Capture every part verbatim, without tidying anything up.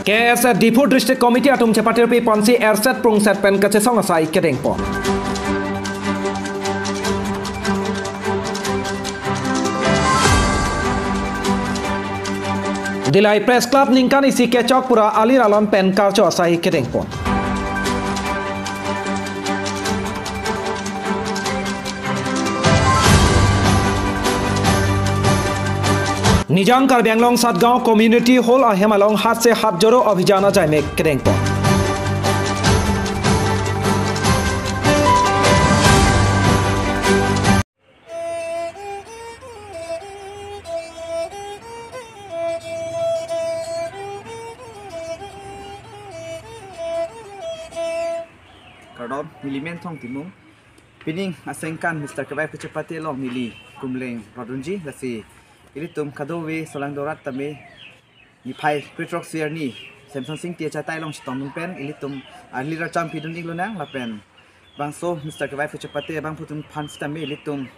K S A Diphu District Committee atum chepatirpi ponsi erset prungset pen kachesong asai kedengpon. Dillai Press Club ningkan isi kechok pura alir alon pen karcho asai kedengpon. Nijang Karbi Anglong Satgaon Community Hall ahem along Haat Se Haat Joro Abhijan ajaimek kedengpon. Kardom, neli men Thong Timung. Pining asengkan Mister Kevai Kechepate along neli kumleng rodunji, lasi ilitum kadokave solangdo rat tame niphai krethrok sierni Semson Sing Ingti achatai along chetongdun pen ilitum arli racham pidun iklonang lapen bangso Mister Kevai Kechepate abangphutin aphan sitame ilitum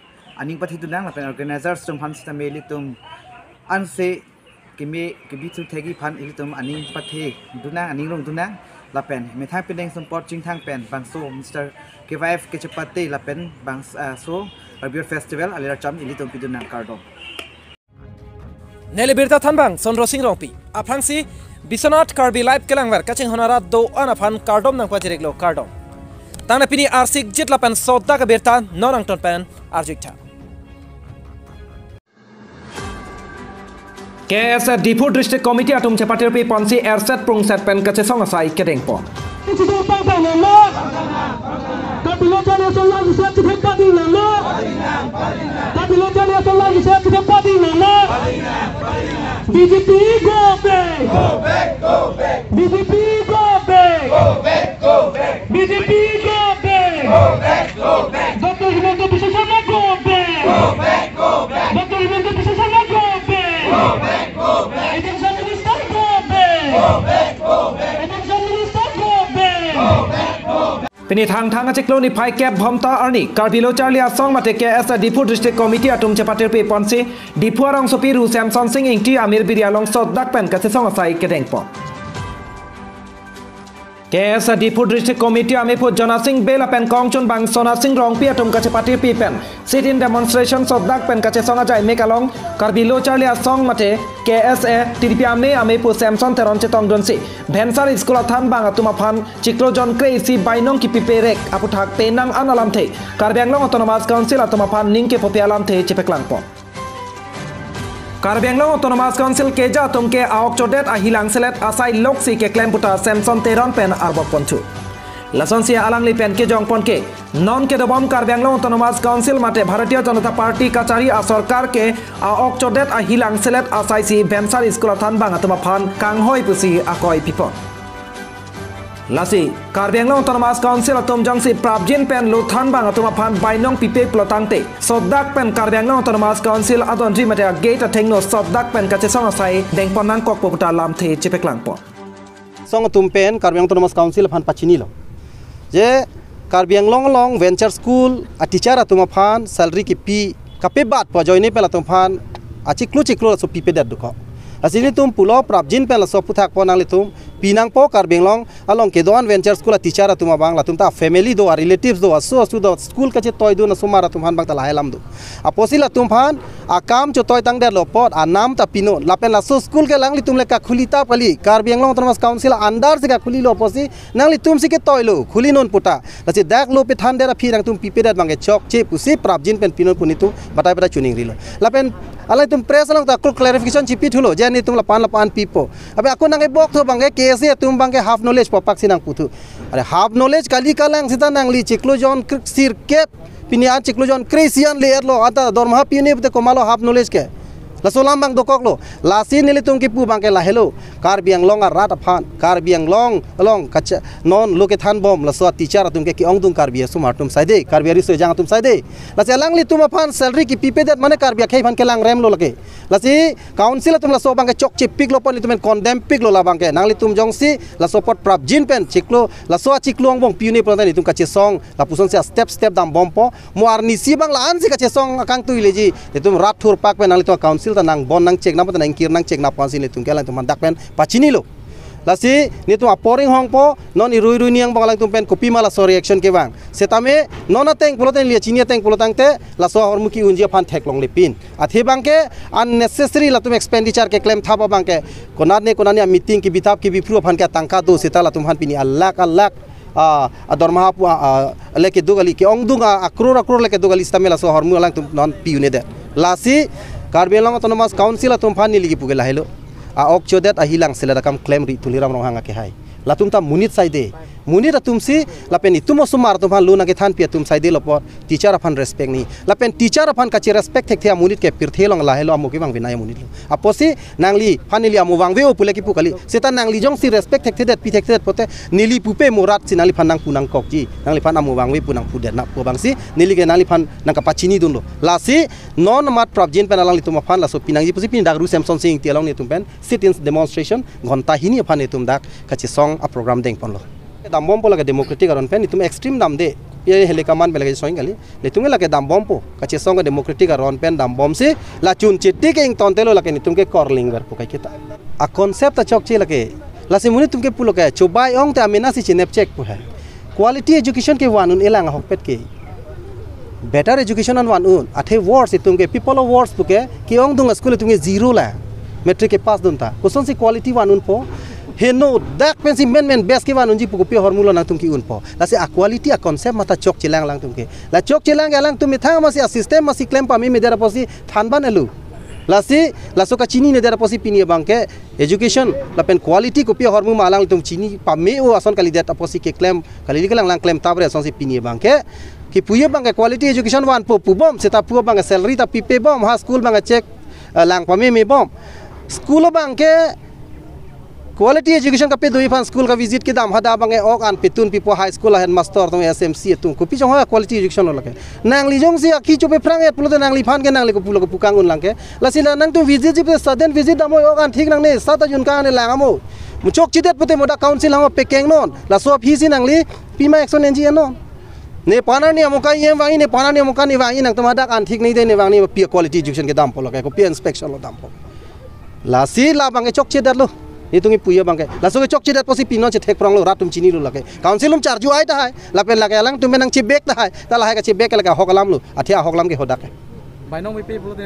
aning pathedun nang lapen organizers atum aphan sitame ilitum anse keme kebi thu thegi aphan ilitum aning pathedun nang, aning rongdun nang lapen methang penang sumpot chingthang pen bangso Mister Kevai Kechepate lapen bangso, ah, so Karbi Festival arli racham ilitum pidun nang, kardom. Neli birta thanbang Sondro Sing Rongpi. Aphrangsi Biswanath Karbi Live kelangver kachinghon arat do-an aphan kardom nangpajir-iklo, kardom. Tangte pini arsik jit lapen sodak abirta non angton pen arju-iktha. K S A Diphu District Committee atum chepatirpi ponsi erset prungset pen kachesong asai kedengpon. Sidang pangthang nangma. Karbi Lo Charli Asong Lang Set Chithep Pading nangma. Karbi Lo Charli Asong Lang Set Chithep Pading nangma. B J P go back. Go back, go back. B J P go back. Go back, go back. B J P go back. Go back, go back. Doctor Himanta Biswa Sarma go back. Go back, go back. Doctor Himanta Biswa Sarma go back. Go back, go back. Education Minister go back. Go back, go back. Education Minister go back. Go back, go back. Pini Thangthang achiklo niphai kep Bhomta arni Karbi Lo Charli Asong mate K S A Diphu District Committee atum chepatirpi ponsi Diphu arongsopi Ru Semson Sing Ingti amir biri along sodak pen kachesong asai kedengpon. K S A Diphu District Committee amephu Jona Sing Bey lapen kongchunbang Sona Sing Rongpi atum kachepatirpi pen sit-in demonstration sodak pen kachesong ajaimek along Karbi Lo Charli Asong mate K S A tirpi ame amephu Semson Teron chetongdunsi Bhensar School athanbang atum aphan chiklo jon kre-isi bainong kipipe rek aputhak penang an alamthe Karbi Anglong Autonomous Council atum aphan ning kepopi alamthe chepaklangpon. Karbi Anglong Autonomous Council keja atum ke a-ok chodet ahi langselet asai loksi keklem puta Semson Teron pen arbok ponthu. Lasonsi alangli pen kejongpon ke non kedobom Karbi Anglong Autonomous Council mate Bharatiya Janata Party kachari asorkar ke a-ok chodet ahi langselet asaisi Bhensar School athanbang atum aphan kanghoi pusi akoi pipon. Lasi Karbi Anglong Autonomous Council atum jongsi prapjin pen lo thanbang atum aphan bainong pipe pulotangte sodak pen Karbi Anglong Autonomous Council adonri mate a-gate athengno sodak pen kachesong asai dengpon nangkokpo puta lamthe chepaklangpon. Song atum pen Karbi Anglong Autonomous Council aphan pachinilo je Karbi Anglong along Venture School a-teacher atum aphan salary kipi kapebatpo ajoine pen latum aphan achiklo chiklo laso pipedet dokok. Lasi nelitum pulo prapjin pen laso aphuthak pon nanglitum pinangpo Karbi Anglong along kedo-an Venture School a-teacher atum abang, latum ta family do, a-relatives do, aso aso do, school kachetoidun asomar atum aphan bang ta lahai alam do. Apotsi latum aphan akam chetoitangdetlo apot anam ta pinon, lapen laso school ke alanglitum le kakhuli tap kali, Karbi Anglong Autonomous Council under si kakhulilo apotsi nanglitumsi ketoilo, khulinon puta. Lasi dak lo pethandet aphi nangtum pipedet abang ke chokche pusi prapjin pen pinon pu nelitum batai batai chuningrilo. Lapen alangtum press along ta kuk clarification chipithulo je nelitum lapu-an lapu-an pipo. Abe ako nangkebok thu abang ke K S A atum abang ke half knowledge pu apak si nangputhu. Are half knowledge kali, kalang seta nangli chiklo jon kre-, sirkep pini an chiklo jon kre-isi an le-etlo, anta dormaha pi-un-e pute komatlo half knowledge ke. Laso alam abang dokoklo. Lasi nelitum kipu abang ke lahelo. Karbi Anglong arat aphan, Karbi Anglong along kacha non lo kethanbom laso a-teacher atum ke ke-ongdung Karbi asomar atum saide, Karbi ariso ejang atum saide. Lasi alanglitum aphan salary kipipedet mane Karbi akhei aphan kelangremlo lake. Lasi council atum laso abang ke chokchepiklo pon nelitum pen condemn piklo labang ke. Nanglitum jongsi laso apot prapjin pen chiklo, laso achiklo angbong pi-un-e pulotangte nelitum kachesong lapusonsi a-step step dambompo. Mo arnisi abang la-ansi kachesong akangtui leji. Nelitum rat thurpak pen nanglitum council ta nangbon nangchek nangpo ta nangkir nangchek nangpo ansi nelitum ke alangtum aphan dak pen pachinilo. Lasi netum apor inghongpo, non irui rui niang bang alangtum pen kopima laso reaction kevang. Setame non ateng pulote, neli chini ateng pulotangte laso ahormu ke-unji aphan theklongle pin. Athe bangke unnecessary latum expenditure keklem thap abangke, konatne konatne a-meeting kebithap kebiphru aphan ke atangka do seta latum aphan pini alakh alakh, ah, adormaha pu, ah, ah, le kedo kali, ke-ongdung, ah, akror akror le kedo kali, setame laso ahormu alangtum non pi-un'edet. Lasi Karbi Anglong Autonomous Council atum aphan neli kipu ke lahelo. A-ok chodet ahilang selet akam klemri Tuliram Ronghang akehai. Latum ta monit saide. Monit atumsi lapen itum osomar atum aphan lo nangkethanpi atum saidelo apot teacher aphan respect ni. Lapen teacher aphan kache-respect thekthe amonit ke pirthe along lahelo amo kevangve nai amonit lo. Apotsi nangliphan neli amo vangve-o pule kipu kali. Seta nangli jongsi respect thekthedet pi thekthedet pulote neli pupe mo rat si nangliphan nangpu nangkokji. Nangliphan amo vangve pu nangpudet na pu abangsi neli ke nangliphan nangkapachinidunlo. Lasi non amat prapjin pen alanglitum aphan laso pinangji pusi pini dak Ru Semson Sing Ingti along netum pen sit-in demonstration ghonta hini aphan netum dak kachesong a-program dengponlo. Dambompo lake democratic aron pen, netum extreme damde. Ye hele kaman pen lake song kali. Netum lake dambompo. Kachesong ke democratic aron pen dambomsi la chun chiti ke ingtontelo, lake netum ke korlingverpo kaiketa. A-concept ta chokche lake. Lasi monit atum ke pulo ke chobai ong te amena si chinep chek pu hai. Quality education ke van-un elang ahokpet ke. Better education an van-un. Athe worst itum ke, people of worst puke, ke-ongdung a-school itum ke zero la. Matric kepass dunta. Kosonsi quality van-unpo. Heno dak pensi men men best kevan-unji pu kopi ahormulo nangtum ke-unpo. Lasi a-quality a-concept mata chokchelang alangtum ke. La chokchelang ke alangtum methang masi a-system masi klem pamemedet apotsi than ban-etlo. Lasi laso kachininedet apotsi pini abangke education lapen quality kopi ahormu ma alangtum chini pame-o ason kalidet apotsi keklem, kali kelang lang klem tabre asonsi pini abangke. Kipuji abangke quality education vanpo pubom, seta pu abangke salary ta pipebom, ha school abangke chek, eh, lang pamemebom. School abangke quality education kapedoji aphan school ka-visit kedam hadak abangke ok an petun pipo, high school a-headmaster atum, S M C atum. Kopi jong ha quality education lo lake. Nangli jongsi aki chope phrang-et pulote nangliphan ke nangli kopulo kopu kang-un lang ke. Lasi la nangtum visit ji pute sudden visit dampo, ok an thik nangne, sat ajun kang ne lang amo. Muchok chidet pute mo dak council hang pekeng non. Laso aphisi nangli pima action enji non. Ne panar ni amoka iem vangji, ne panar ni amoka ne vangji, nangtum hadak an thik ne de ne vangji, pi quality education kedampo lake, kopi inspection lo dampo. Lasi la abangke chokchedetlo. Netum kipuji abangke. Laso kechokchedet apotsi pinon chethek pronglo, rat atum chinilo lake. Council atum charju ai tahai. Lapen lake alangtum pen nangchebek tahai. Ta lahai kachebek lake ahok alamlo. Athe ahok alam ke hadak ke. Bainong mipi pulote.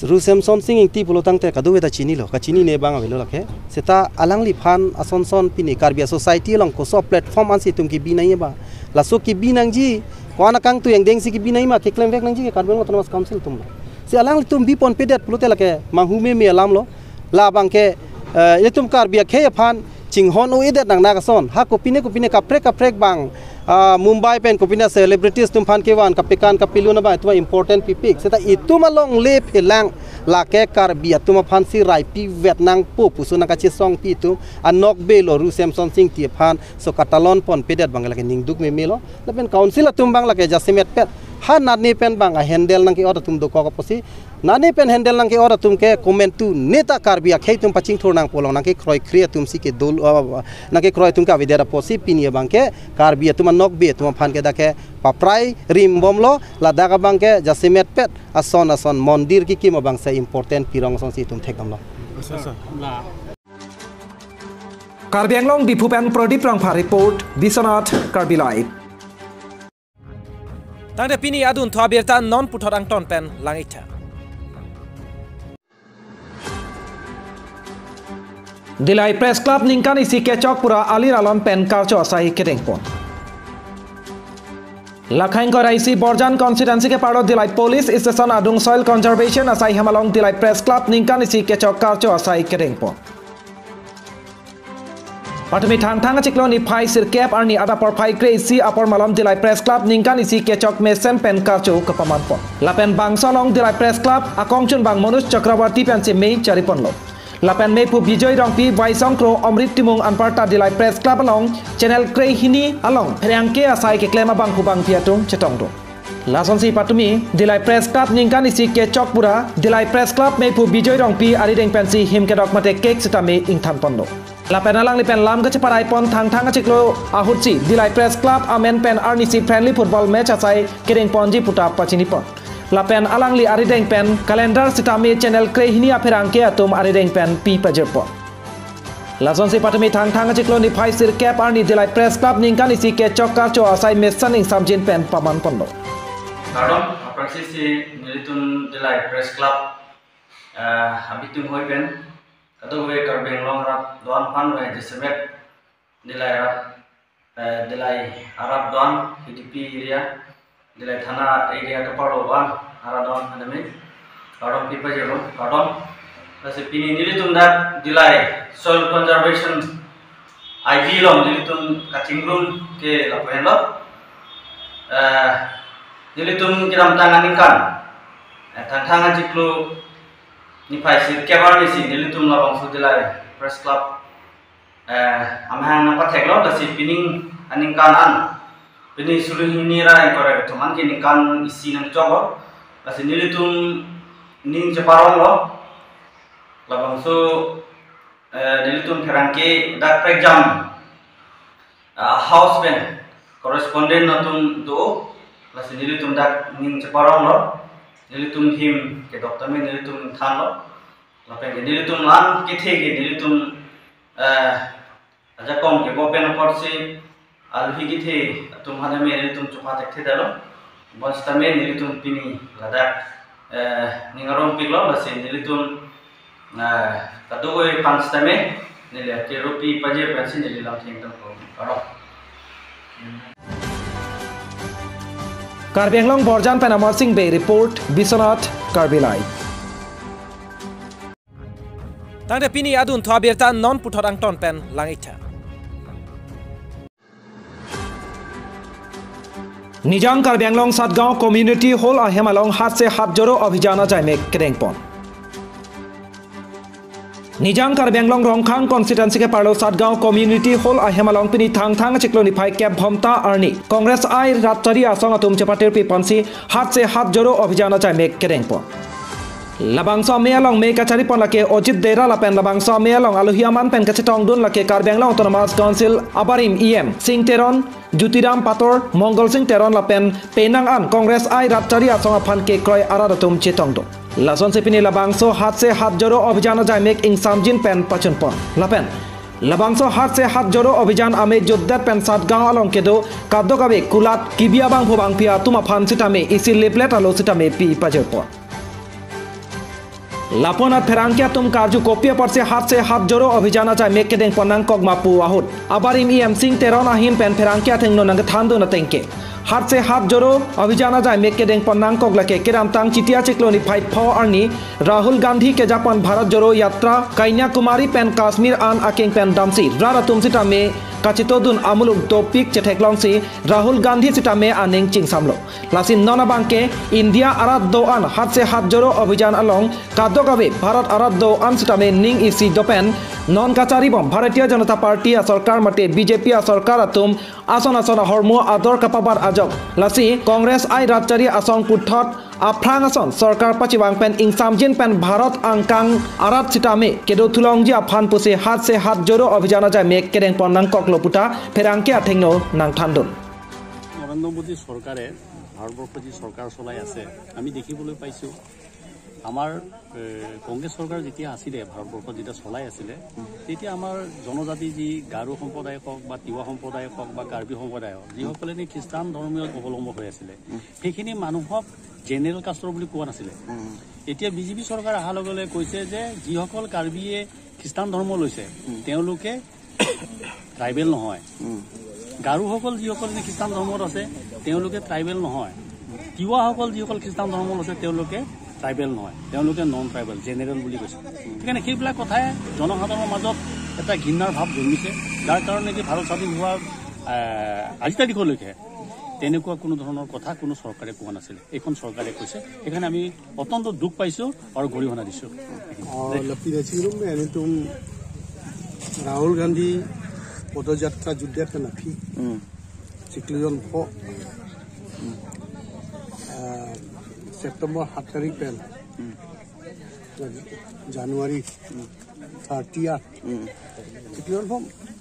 Ru Semson Sing Ingti pulotangte kadokave ta chinilo. Kachinine abang avelo lake. Seta alangliphan asonson pini Karbi a-society along koso platform ansi itum kebi nangji ba. Laso kebi nangji. Ko-an akangtui angdengsi kebi nangji ma keklemvek nangji ke Karbi Anglong Autonomous Council atumlo. Si alanglitum biponpedet pulote lake manghu meme alamlo. La abangke, eh, itum Karbi akhei aphan chinghon-o-edet nangnak ason. Ha kopine kopine kaprek kaprek abang, ah, Mumbai pen kopine celebrities atum aphan kevan kapekan kapelun abang itum important pipik. Seta itum alongle phelang lake Karbi atum aphansi raipivet nangpo pusi nangkachesongpi atum anokbe lo Ru Semson Sing Ingti aphan so katalon ponpedet abang lake ningduk memelo. Lapen council atum abang lake jasemetpet ha natne pen abang a-handle nangke-ot atum dokok apotsi, natne pen handle nangke-ot atum ke komantu neta Karbi akhei atum pachingthur nangpo along nangkekroikre atumsi kedolo, ah, nangkekroi atum ke avedet apotsi pini abangke Karbi atum anokbe atum aphan ke dak ke paprai rimbomlo, ladak abangke jasemetpet ason ason mondir kekim abangsi important pirong asonsi itum thekdamlo. Karbi Anglong Diphu pen Pradip Rongphar report, Biswanath Karbi Live. Tangte pini adunthu abirta non puthot angton pen lang-iktha. Dillai Press Club ningkan isi kechok pura alir alon pen karcho asai kedengpon. Lakhaing korai isi Borjan constituency keparlo Dillai Police Station adung soil conservation asai hem along Dillai Press Club ningkan isi kechok karcho asai kedengpon. Patumi Thangthang achiklo niphai sirkep arni adap porphai kre-isi apor malom Dillai Press Club ningkan isi kechok mesen pen karcho kapamanpon. Lapen bangso along Dillai Press Club akongchunbang Manoj Chakraborty pensi mei chariponlo. Lapen meiphu Bijoy Rongpi, Waisong Kro, Omrit Timung anparta Dillai Press Club along channel krehini along pherangke asai keklem abangphu bangphi atum chetongdun. Lasonsi patumi Dillai Press Club ningkan isi kechok pura Dillai Press Club meiphu Bijoy Rongpi arideng pensi him kedok mate cake sitame ingthanponlo. Lapen alangli pen lam kacheparaipon Thangthang achiklo ahutsi Dillai Press Club amen pen arnisi friendly football match asai kedengponji puta pachinipon. Lapen alangli arideng pen calendar sitame channel krehini apherangke atum arideng pen pi pajirpon. Lasonsi patumi Thangthang achiklo niphai sirkep arni Dillai Press Club ningkan isi kechok karcho asai mesen ingsamjin pen paman ponlo. Kardom, aphrangsi si nelitum Dillai Press Club, eh, abitum hoi pen, kadokave Karbi Anglong arat do-an aphan, eh, jasemet Dillai arat, eh, Dillai arat do-an, K D P area, Dillai thana area keparlo do-an arat do-an aphan tame kardom pipajirlo, kardom. Lasi pini nelitum dak Dillai Soil Conservation I B along nelitum kachingrum ke lapu henlo. Eh, nelitum kedamtang aningkan, eh, Thangthang achiklo niphai sirkep arni si nelitum labangso Dillai Press Club, eh, amahang nangpatheklo, lasi pining aningkan an, pini suri hini ra ingkoi ra kethom an ke ningkan isi nangchoklo, lasi nelitum ning cheparonglo, labangso, eh, nelitum pherangke dak prekjam, ah, house pen correspondent atum do, lasi nelitum dak ning cheparonglo, nelitum him kedok tame nelitum thanlo, lapen ke nelitum lan kethe ke nelitum, eh, ajakong kebo pen apotsi aluhi kethe atum aphan tame nelitum chokha thekthedetlo. Bonsitame nelitum pini ladak, eh, ning arongpiklo, lasi nelitum, eh, kadokave aphan sitame neli akeropi pajir pensi neli lamthe ingtangpo. Kardom. Karbi Anglong Borjan pen Amar Sing Bey report, Biswanath, Karbi Live. Tangte pini adunthu abirta non puthot angton pen lang-iktha. Nijang Karbi Anglong Satgaon Community Hall ahem along Haat se Haat Joro Abhijan ajaimek kedengpon. Nijang Karbi Anglong Rongkhang constituency keparlo Satgaon Community Hall ahem along pini Thangthang achiklo niphai kep Bhomta arni Congress I Rat Chari Asong atum chepatirpi ponsi Haat se Haat Joro Abhijan ajaimek kedengpon. Labangso amei along mei kacharipon lake Ajit Dera lapen labangso amei along aluhi aman pen kachetongdun lake Karbi Anglong Autonomous Council abarim E M Sing Teron, Jyoti Ram Pator, Mongol Sing Teron lapen penang an Congress I Rat Chari Asong aphan kekroi arat atum chetongdun. Lasonsi pini labangso Haat se Haat Joro Abhijan ajaimek ingsamjin pen pachunpon. Lapen labangso Haat se Haat Joro Abhijan amei jutdet pen Satgaon along kedo kadokave kulat kibi abangphu bangphi atum aphan sitame isi leaflet alo sitame pi pajirpon. Lapu-an pherangke atum karju kopi apotsi Haat se Haat Joro Abhijan ajaimek kedengpon nangkok ma pu ahut abarim E M Sing Teron ahin pen pherangke athengno nangkethandun atengke, Haat se Haat Joro Abhijan ajaimek kedengpon nangkok lake kedamtang Chiti achiklo niphai pho arni Rahul Gandhi kejakpon Bharat Jodo Yatra Kanyakumari pen Kashmir an akeng pen damsi rat atum sitame kachetongdun amuluk dopik chetheklongsi Rahul Gandhi sitame aning chingsamlo. Lasi non abangke India arat do-an Haat se Haat Joro Abhijan along kadokave Bharat arat do-an sitame ning isi dopen non kacharibom Bharatiya Janata Party asorkar mate B J P asorkar atum ason ason ahormu ador kapabar ajok. Lasi Congress I Rat Chari Asong puthot aphrang ason sorkar pachevang pen ingsamjin pen Bharat angkang arat sitame kedo thulongji aphan pusi Haat se Haat Joro Abhijan ajaimek kedengpon nangkoklo puta pherangke athengno nangthandun. Narendra মোদী চৰকাৰে ভাৰতবৰ্ষত যি চৰকাৰ চলাই আছে, আমি দেখিবলৈ পাইছোঁ, আমাৰ, এ, কংগ্ৰেছ চৰকাৰ যেতিয়া আছিলে, ভাৰতবৰ্ষত যেতিয়া চলাই আছিলে, তেতিয়া আমাৰ জনজাতি যি গাৰো সম্প্ৰদায় হওক বা তিৱা সম্প্ৰদায় হওক বা কাৰ্বি সম্প্ৰদায় হওক, যিসকলে নেকি খ্ৰীষ্টান ধৰ্মীয় অৱলম্বন হৈ আছিলে, সেইখিনি মানুহক জেনেৰেল কাষ্টৰ বুলি কোৱা নাছিলে। এতিয়া বি জে পি চৰকাৰ অহাৰ লগে লগে কৈছে যে যিসকল কাৰ্বিয়ে খ্ৰীষ্টান ধৰ্ম লৈছে, তেওঁলোকে ট্ৰাইবেল নহয়। গাৰোসকল যিসকল নেকি খ্ৰীষ্টান ধৰ্মত আছে, তেওঁলোকে ট্ৰাইবেল নহয়। তিৱাসকল যিসকল খ্ৰীষ্টান ধৰ্মত আছে, তেওঁলোকে ট্ৰাইবেল নহয়, তেওঁলোকে নন ট্ৰাইবেল, জেনেৰেল বুলি কৈছে। সেইকাৰণে সেইবিলাক কথাই জনসাধাৰণৰ মাজত এটা ঘৃণাৰ ভাৱ জন্মিছে, যাৰ কাৰণে নেকি ভাৰত স্বাধীন হোৱাৰ, আহ, আজিৰ তাৰিখলৈকে তেনেকুৱা কোনো ধৰণৰ কথা কোনো চৰকাৰে কোৱা নাছিলে। এইখন চৰকাৰে কৈছে, সেইকাৰণে আমি অত্যন্ত দুখ পাইছোঁ আৰু গৰিহণা দিছোঁ। और लपीदा चिंगरुम में यानी तुम राहुल गांधी पदयात्रा जुद्धा का नफी चिकलियन हो, अ, सेप्टेम्बर सात तारीख पेन जनवरी थर्टी आठ चिकलियन हो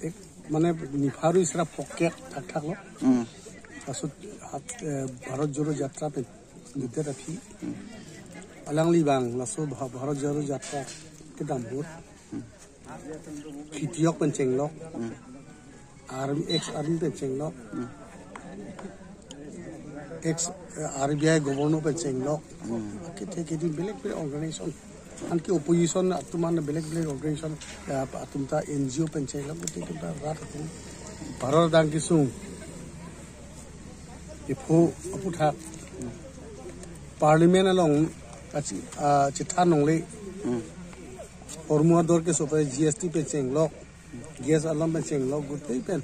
एक মানে নিফাৰো ইচৰা ফকে থাক থাকলো। তাৰপিছত হাত, এ, ভাৰত জোড়ো যাত্ৰা পে নিতে ৰাখি আলাংলি বাং লাচো ভা-, ভাৰত জোড়ো যাত্ৰা কেদাম বহুত Khitiyok pen chenglok. Hmm. Army, ex army pen chenglok. Hmm. Ex, eh, R B I governor pen chenglok. Hmm. Kethe kethe belek belek organization. Anke opposition atum an belek belek organization, eh, atum ta N G O pen chenglok, gotei atum ta rat atum. Bharat adang kesung. Iphu aputhak. Parliament along achi, ah, chethan longle. Hmm. Hormu ador keso pen G S T pen chenglok. Gas alam pen chenglok gotei pen.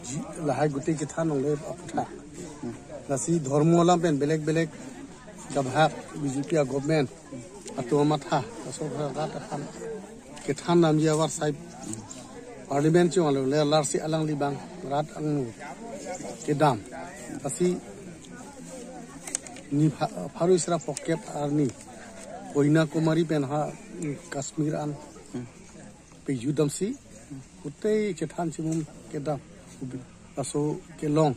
Ji-, lahai gotei chethan longle aputhak. Lasi dhormo alam pen belek belek kabhak B J P a government atum amatha, laso rat aphan kethan namji avarsai Parliament chong alo le larsi alang libang rat angno kedam. Lasi ni pha-, pharo isra phokep arni Koinyakumari pen ha, mm, Kashmir an, mm, pejudamsi, gotei chethan chimum kedam, laso kelong,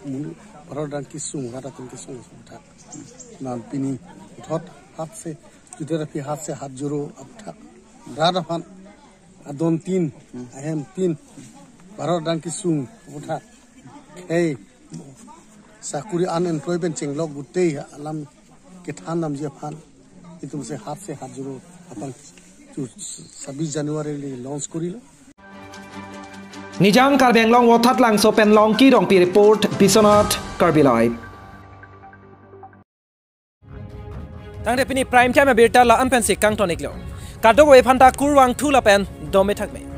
mm, Bharat adang kesung, rat atum kesung, laso aputhak. Nang pini puthot hat se, juda rapi hat se hat joro aputhak. Rat aphan, adon tin, mm, ahem tin, Bharat adang kesung aputhak. Hey, sakuri unemployment chenglok gotei alam kethan namji aphan. Itum se hat se hat joro aphan tu sabis January le launch korilo. Nijang Karbi Anglong Vothatlangso pen Longki Rongpi report, Biswanath Karbi Live. Tangte pini Prime Time abirta la-an pensi kangtoniklo. Kadokave aphanta kurvangthu lapen dome thakme.